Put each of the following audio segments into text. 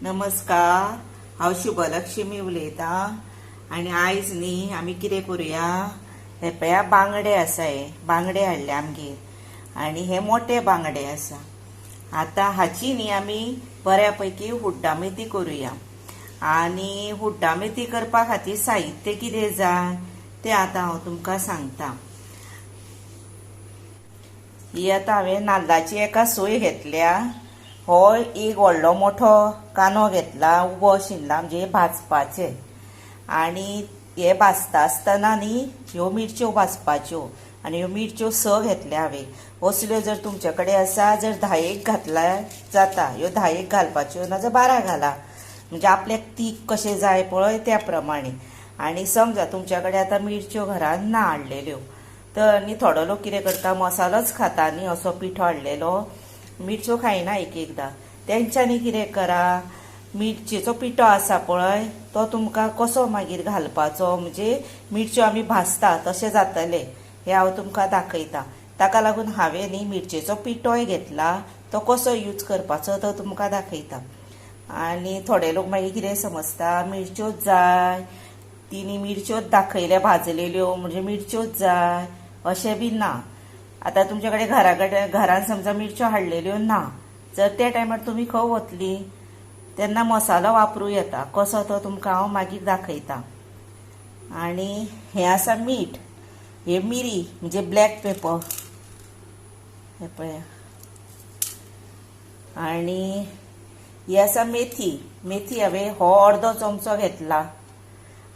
नमस्कार, हांव शुभलक्ष्मी उलयतां आनी आयज न्ही आमी कितें करुया, हे पळया बांगडे आसा, हे बांगडे हाडले आमगेर आनी हे मोठे बांगडे आसा. आतां हाची न्ही आमी बऱ्या पैकी हुड्डा मेथी करुया. आनी हुड्डा मेथी करपा खातीर साहित्य कितें जाय तें आतां हांव तुमकां सांगता. ही आतां हांवें नाल्लाची एका सोय घेतल्या. हो एक व्हडलो मोठो कांदो घेतला, उबो शिनला, म्हणजे भाजपाचे. आनी हे भाजता आसतना न्ही ह्यो मिरच्यो भाजपाच्यो. आनी ह्यो मिरच्यो 6 घेतल्या हांवें. असल्यो जर तुमचे कडेन आसा जर 10 घातल्यार जाता. ह्यो 10 घालपाच्यो ना जाल्यार 12 घाला, म्हणजे आपल्याक तीख कशें जाय पळय त्या प्रमाणे. आनी समजा तुमच्या कडेन आतां मिरच्यो घरान ना हाडलेल्यो तर आनी थोडो लोक कितें करता, मसालोच खाता न्ही, असो पिठो हाडलेलो, मिरच्यो खायना एक एकदां. तेंच्यांनी कितें करा, मिरचेचो पिठो आसा पळय तो तुमकां कसो मागीर घालपाचो, म्हणजे मिरच्यो आमी भाजता तशें जातलें हें हांव तुमकां दाखयता. ताका लागून हांवें न्ही मिरचेचो पिठोय घेतला, तो कसो यूज करपाचो तो तुमकां दाखयता. आनी थोडे लोक मागीर कितें समजता, मिरच्योच जाय, तिनी मिरच्योच दाखयल्या भाजलेल्यो म्हणजे मिरच्योच जाय अशें बी ना. आतां तुमचे कडेन घरा कडेन घरान समजा मिरच्यो हाडलेल्यो ना जर त्या टायमार तुमी खंय वतली तेन्ना मसालो वापरूं येता, कसो तो तुमकां हांव मागीर दाखयता. आनी हें आसा मीठ, हे मिरी म्हणजे ब्लॅक पेपर, हें पळया. आनी ही आसा मेथी. मेथी हांवें हो अर्दो चमचो घेतला.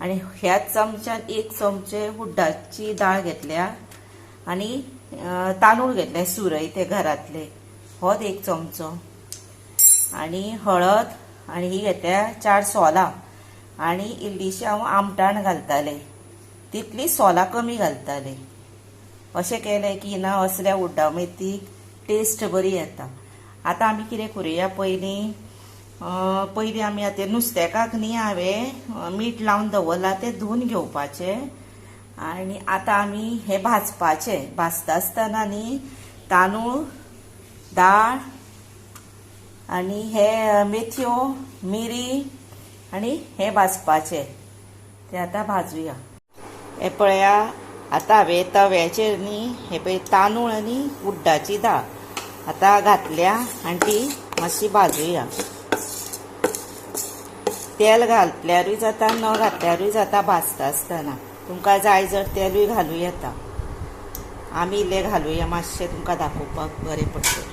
आनी ह्याच चमच्यान 1 चमचे हुड्डाची दाळ घेतल्या आनी तांदूळ घेतले सुरय ते घरांतले, होच 1 चमचो. आनी हळद, आनी ही घेतल्या 4 सोलां. आनी इल्लीशी हांव आमटाण घालतालें, तितली सोलां कमी घालतालें. अशें केलें की ना असल्या हुड्डा मेथीक टेस्ट बरी येता. आतां आमी कितें करुया, पयलीं पयलीं आमी आतां नुस्त्याकाक न्ही हांवें मीठ लावन दवरलां तें धुवन घेवपाचें. आनी आतां आमी हें भाजपाचें. भाजता आसतना न्ही तांदूळ, दाळ आनी हे मेथयो, मिरी आनी हे भाजपाचें, ते आतां भाजुया. हे पळया आतां हांवें तव्याचेर न्ही हे पळय तांदूळ आनी उड्डाची दाळ आतां घातल्या आनी ती मातशी भाजुया. तेल घातल्यारूय जाता, न घातल्यारूय जाता. भाजता आसतना तुमकां जाय जर तेलूय घालूं येता. आमी इल्लें घालुया मातशें, तुमकां दाखोवपाक बरें पडटलें.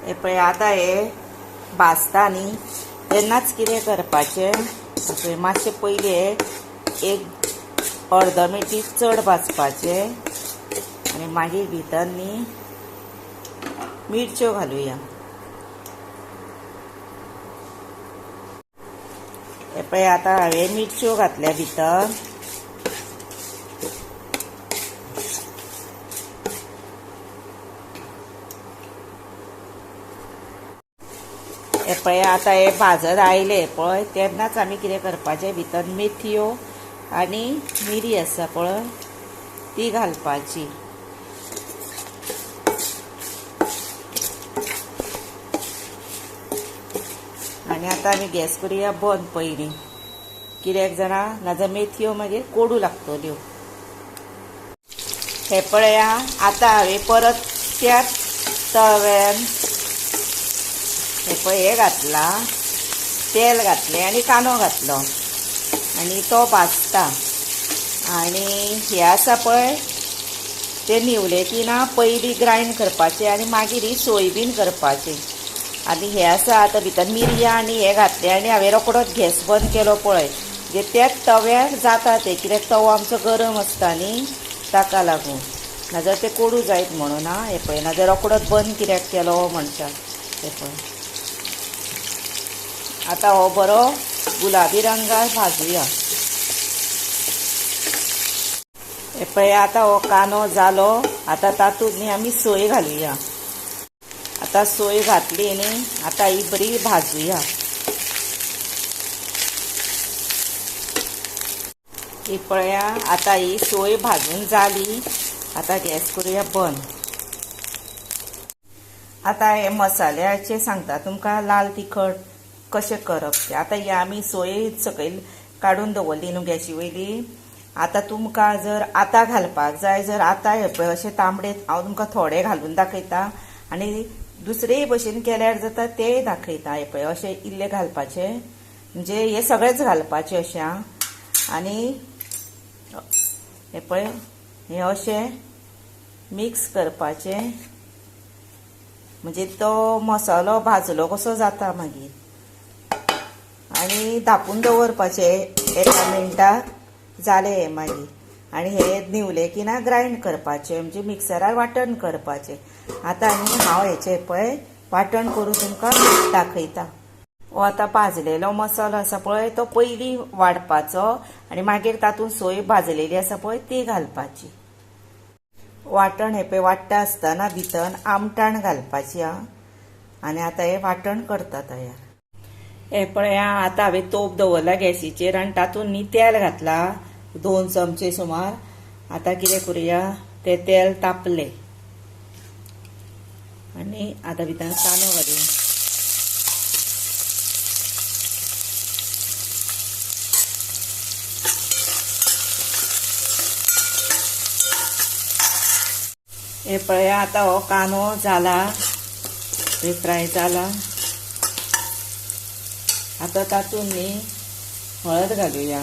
हे पळय आतां हे भाजता न्ही तेन्नाच कितें करपाचें, पळय मातशें पयलीं हे एक अर्द मिनटी चड भाजपाचें आनी मागीर भितर न्ही मिरच्यो घालुया. हे पळय आतां हांवें मिरच्यो घातल्या भितर. हे पळय आतां हे भाजत आयले पळय तेन्नाच आमी कितें करपाचें, भितर मेथयो आनी मिरी आसा पळय ती घालपाची. आनी आतां आमी गॅस करुया बंद पयलीं, कित्याक जाणा नाजाल्यार मेथयो मागीर कोडू लागतल्यो. हे पळया आतां हांवें परत त्याच तव्यान हे पळय हे घातलां, तेल घातलें आनी कांदो घातलो आनी तो भाजता. आनी हे आसा पळय ते न्हिवले की ना पयलीं ग्रायंड करपाचें आनी मागीर ही सोय बीन करपाची. आनी हे आसा आतां भितर मिरयां आनी हे घातलें आनी हांवें रोकडोच गॅस बंद केलो पळय, म्हणजे त्याच तव्यार जाता तें, कित्याक तवो आमचो गरम आसता न्ही ताका लागून, नाजाल्यार तें कोडू जायत म्हणून. आं हे पळय नाजाल्यार रोकडोच बंद कित्याक केलो म्हणटा. हे पळय आतां हो बरो गुलाबी रंगार भाजुया. हे पळय आतां हो कांदो जालो, आतां तातूंत न्ही आमी सोय घालुया. आतां सोय घातली न्ही आतां ही बरी भाजुया. ही पळया आता ही सोय भाजून जाली. आता गॅस करूया बंद. आता हे मसाल्याचे सांगता तुमकां लाल तिखट कशें करप तें. आतां ही आमी सोय सकयल काडून दवरली न्हू गॅशी वयली. आतां तुमकां जर आतां घालपाक जाय जर आतां हे पळय अशें तांबडे हांव तुमकां थोडे घालून दाखयता आनी दुसरेय भशेन केल्यार जाता तेय दाखयता. हे पळय अशें इल्ले घालपाचे, म्हणजे हे सगळेच घालपाचे अशें आं. आनी हे पळय हे अशें मिक्स करपाचें, म्हणजे तो मसालो भाजलो कसो जाता मागीर. आनी धापून दवरपाचें एका मिनटाक जालें हें मागीर. आनी हे न्हिवलें की ना ग्रायंड करपाचें, म्हणजे मिक्सरार वांटण करपाचें. आतां आनी हांव हेचें पळय वांटण करून तुमकां दाखयता. हो आतां भाजलेलो मसालो आसा पळय तो पयलीं वाडपाचो आनी मागीर तातूंत सोय भाजलेली आसा पळय ती घालपाची. वांटण हें पळय वांट्टा आसतना भितर आमटाण घालपाची आं. आनी आतां हें वांटण करता तयार. हें पळय आतां हांवें तोप दवरला गॅसीचेर आनी तातूंत न्ही तेल घातला 2 चमचे सुमार. आतां कितें करुया, तें तेल तापलें आनी आतां भितर कांदो घालुया. हे पळया आतां हो कांदो जाला, फ्राय जाला. आतां तातूंत न्ही हळद घालुया.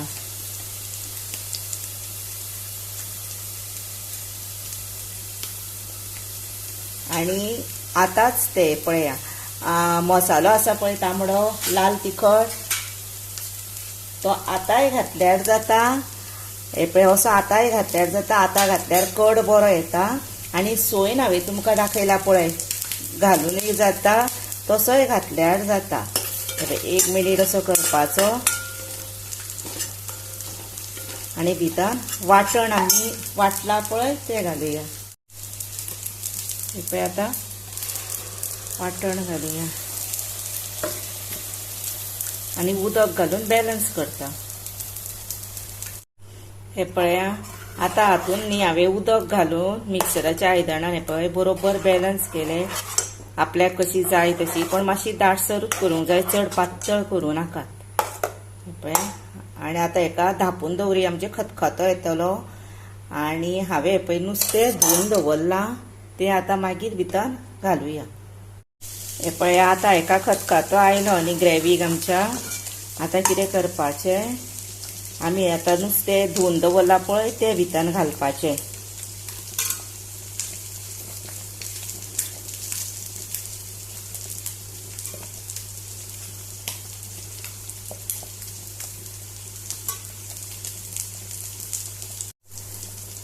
आनी आतांच ते पळया मसालो आसा पळय तांबडो लाल तिखट तो आतांय घातल्यार जाता. हे पळय असो आतांय घातल्यार जाता. आतां घातल्यार कड बरो येता. आनी सोयन हांवें तुमकां दाखयला पळय घालूनय जाता तसोय घातल्यार जाता. 1 मिनीट असो करपाचो आनी भितर वांटण आमी वांटला पळय तें घालुया. हे पळय आतां वांटण घालुया आनी उदक घालून बॅलन्स करता. हे पळया आतां हातून न्ही हांवें उदक घालून मिक्सराच्या आयदनान हे पळय बरोबर बॅलन्स केलें आपल्याक कशी जाय तशी, पण मातशी दाटसरूच करूंक जाय, चड पातळ करूं नाकात. हे पळया आनी आतां हेका धापून दवरुया, म्हणजे खतखतो येतलो. आनी हांवें पळय नुस्तें धुवन दवरलां तें आतां मागीर भितर घालुया. हे पळया आतां हेका खतखतो आयलो न्ही ग्रेवीक आमच्या. आतां कितें करपाचें, आमी आतां नुस्तें धुवन दवरलां पळय तें भितर घालपाचें.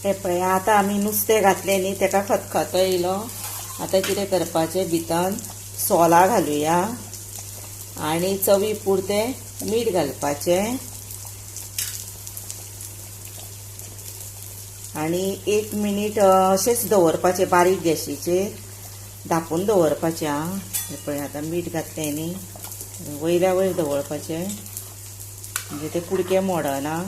हे पळय आतां आमी नुस्तें घातलें न्ही तेका खतखतो येयलो. आतां कितें करपाचें, भितर सोलां घालुया आनी चवी पुरतें मीठ घालपाचें आनी 1 मिनीट अशेंच दवरपाचें बारीक गॅशीचेर धापून दवरपाचें आं. हे पळय आतां मीठ घातलें न्ही वयल्या वयर दवरपाचें, म्हणजे ते कुडके मोडना.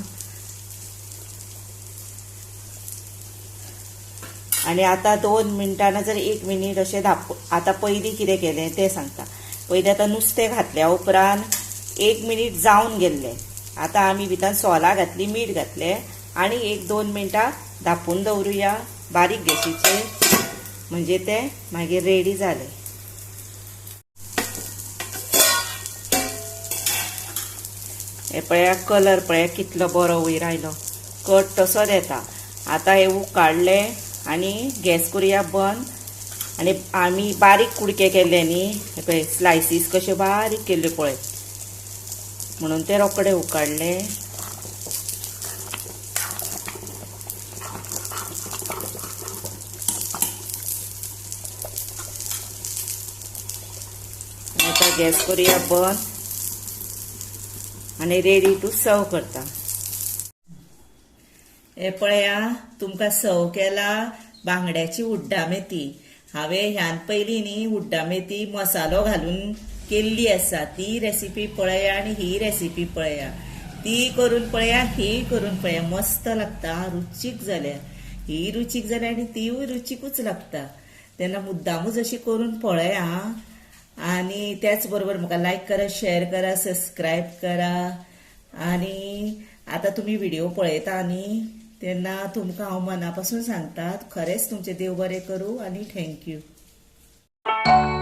आनी आतां 2 मिनटां ना जर 1 मिनीट अशें धाप. आतां पयलीं कितें केलें तें सांगता. पयलीं आतां नुस्तें घातल्या उपरांत 1 मिनीट जावन गेल्लें. आतां आमी भितर सोलां घातली, मीठ घातलें आनी 1-2 मिनटां धापून दवरुया बारीक गॅसीचेर, म्हणजे ते मागीर रेडी जालें. हे पळया कलर पळया कितलो बरो वयर आयलो, कट तसोच येता. आतां हे उकाडलें आनी गॅस करुया बंद. आनी आमी बारीक कुडके केल्ले न्ही, हे पळय स्लायसीस कशे बारीक केल्ले पळय, म्हणून ते रोखडे उकाडले. आतां गॅस करुया बंद आनी रेडी टू सर्व करता. हे पळया तुमकां सर्व केला बांगड्याची उड्डा मेथी. हांवें ह्यान पयलीं न्ही उड्डा मेथी मसालो घालून केल्ली आसा, ती रेसिपी पळया आनी ही रेसिपी पळया. ती करून पळया, ही करून पळया, मस्त लागता, रुचीक जाल्या. ही रुचीक जाल्या आनी तिवूय रुचीकूच लागता. तेन्ना मुद्दामूच अशी करून पळया. आनी त्याच बरोबर म्हाका लायक करा, शेअर करा, सबस्क्रायब करा. आनी आतां तुमी व्हिडिओ पळयता न्ही, तेन्ना तुमकां हांव मना पासून सांगता, खरेंच तुमचें देव बरें करूं आनी thank you.